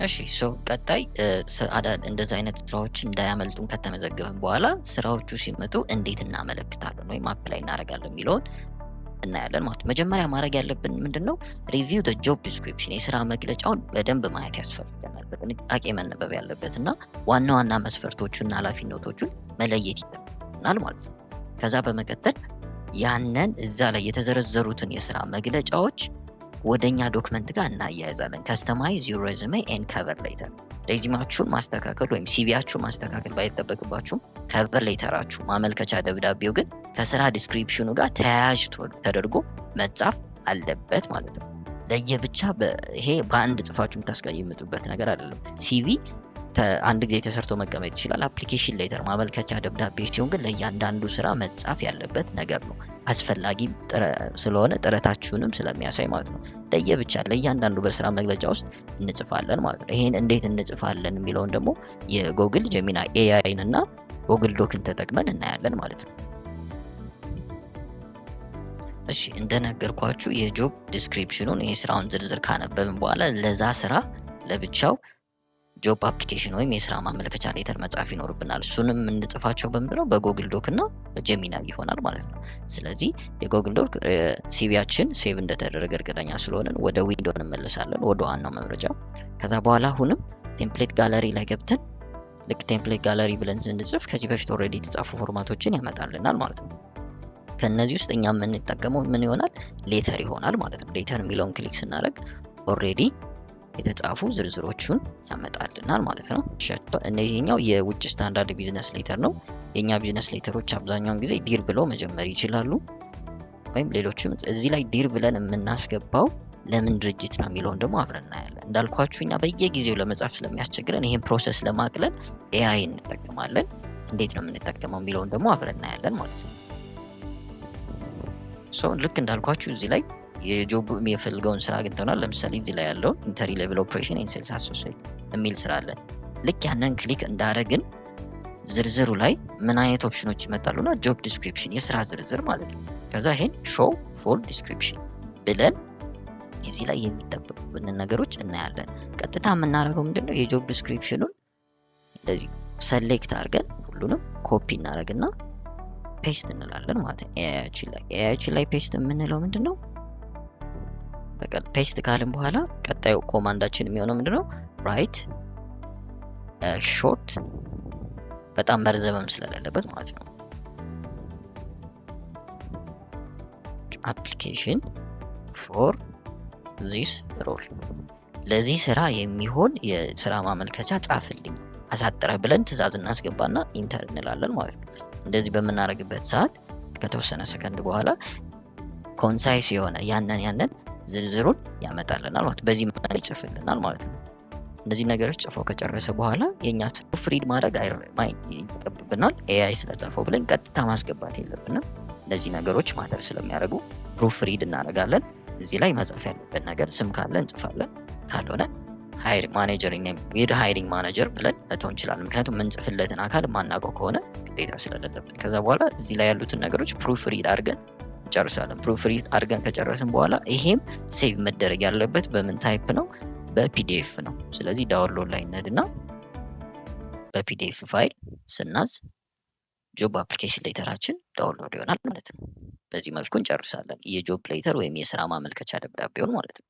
እሺ፣ so ቀጣይ እንደዚህ አይነት ስራዎች እንዳያመልጡን ከተመዘገብን በኋላ ስራዎቹ ሲመጡ እንዴት እናመለክታለን ወይም apply እናደርጋለን የሚለውን እናያለን ማለት ነው። መጀመሪያ ማድረግ ያለብን ምንድነው? Review the job description፣ የስራ መግለጫውን በደንብ ማየት ያስፈልገናል። በጥንቃቄ መነበብ ያለበት እና ዋና ዋና መስፈርቶቹን እና ኃላፊነቶቹን መለየት ይጠበቅብናል ማለት ነው። ከዛ በመቀጠል ያንን እዛ ላይ የተዘረዘሩትን የስራ መግለጫዎች ወደኛ document ጋር እናያይዛለን። Customize your resume and cover letter። Resume ኣችሁን ማስተካከል ወይም CV ያችሁን ማስተካከል ባይጠበቅባችሁም cover letter ኣችሁ፣ ማመልከቻ ደብዳቤው ግን ከስራ description ኑ ጋር ተያያዥ ተደርጎ መጻፍ አለበት ማለት ነው። ለየብቻ ይሄ በአንድ ጽፋችሁ የምታስቀምጡበት ነገር አይደለም። CV አንድ ጊዜ ተሰርቶ መቀመጥ ይችላል። Application letter፣ ማመልከቻ ደብዳቤ ሲሆን ግን ለእያንዳንዱ ስራ መጻፍ ያለበት ነገር ነው። አስፈላጊ ስለሆነ ጥረታችሁንም ስለሚያሳይ ማለት ነው። ለየብቻ ለእያንዳንዱ በስራ መግለጫ ውስጥ እንጽፋለን ማለት ነው። ይሄን እንዴት እንጽፋለን የሚለውን ደግሞ የ Google Gemini AI ን እና Google Doc ን ተጠቅመን እናያለን ማለት ነው። እሺ፣ እንደነገርኳችሁ የ job description ኑን፣ የስራውን ዝርዝር ካነበብን በኋላ ለዛ ስራ ለብቻው job application ወይም የስራ ማመልከቻ letter መጻፍ ይኖርብናል። እሱንም የምንጽፋቸው በምንድነው? በ Google Doc እና በ Gemini ይሆናል ማለት ነው። ስለዚህ የ Google Doc CV ያችን save እንደተደረገ እርግጠኛ ስለሆንን ወደ window እንመለሳለን፣ ወደ ዋናው መምረጫ። ከዛ በኋላ አሁንም template gallery ላይ ገብተን ልክ template gallery ብለን ስንጽፍ ከዚህ በፊት already የተጻፉ format ኦችን ያመጣልናል ማለት ነው። ከእነዚህ ውስጥ እኛ የምንጠቀመው ምን ይሆናል? Letter ይሆናል ማለት ነው። Letter የሚለውን click ስናደርግ already የተጻፉ ዝርዝሮቹን ያመጣልናል ማለት ነው። እነዚህኛው የውጭ standard business letter ነው። የእኛ business letter ኦች አብዛኛውን ጊዜ "Dear" ብለው መጀመር ይችላሉ፣ ወይም ሌሎችም። እዚህ ላይ "Dear" ብለን የምናስገባው ለምን ድርጅት ነው የሚለውን ደግሞ አብረን እናያለን። እንዳልኳችሁ እኛ በየጊዜው ለመጻፍ ስለሚያስቸግረን ይህን process ለማቅለል AI እንጠቀማለን። እንዴት ነው የምንጠቀመው የሚለውን ደግሞ አብረን እናያለን ማለት ነው። So ልክ እንዳልኳችሁ እዚህ ላይ የ job የሚፈልገውን ስራ አግኝተናል። ለምሳሌ እዚህ ላይ ያለውን entry level operation and sales associate የሚል ስራ አለ። ልክ ያንን click እንዳረግን ዝርዝሩ ላይ ምን አይነት option ኖች ይመጣሉና job description፣ የስራ ዝርዝር ማለት ነው። ከዛ ይሄን show full description ብለን እዚህ ላይ የሚጠበቁብንን ነገሮች እናያለን። ቀጥታ የምናደርገው ምንድነው? የ job description ኑን እንደዚህ select አድርገን ሁሉንም ኮፒ እናደርግና paste እንላለን ማለት ነው። AI ያችን ላይ፣ AI ያችን ላይ paste የምንለው ምንድነው? በቃ paste ካልን በኋላ ቀጣዩ command ኣችን የሚሆነው ምንድነው? Write short፣ በጣም መርዘምም ስለሌለበት ማለት ነው፣ application for this role፣ ለዚህ ስራ የሚሆን የስራ ማመልከቻ ጻፍልኝ አሳጥረህ ብለን ትዕዛዝ እናስገባና enter እንላለን ማለት ነው። እንደዚህ በምናደርግበት ሰዓት ከተወሰነ ሰከንድ በኋላ concise የሆነ ያንን ዝርዝሩን ያመጣልናል ማለት፣ በዚህ መልክ ይጽፍልናል ማለት ነው። እነዚህ ነገሮች ጽፎ ከጨረሰ በኋላ የእኛ proofread ማድረግ ይጠበቅብናል። AI ስለጻፈው ብለን ቀጥታ ማስገባት የለብንም። እነዚህ ነገሮች matter ስለሚያደርጉ proofread እናደርጋለን። እዚህ ላይ መጻፍ ያለበት ነገር ስም ካለ እንጽፋለን። ካልሆነ hiring manager፣ with hiring manager ብለን መተው እንችላለን። ምክንያቱም የምንጽፍለትን አካል የማናውቀው ከሆነ ግዴታ ስለሌለብን። ከዛ በኋላ እዚህ ላይ ያሉትን ነገሮች proofread አድርገን እንጨርሳለን። Proofread አድርገን ከጨረስን በኋላ ይሄም save መደረግ ያለበት በምን type ነው? በ PDF ነው። ስለዚህ download ላይ እንሄድና በ PDF file ስናዝ job application letter ኣችን download ይሆናል ማለት ነው። በዚህ መልኩ እንጨርሳለን የ job letter ወይም የስራ ማመልከቻ ደብዳቤውን ማለት ነው።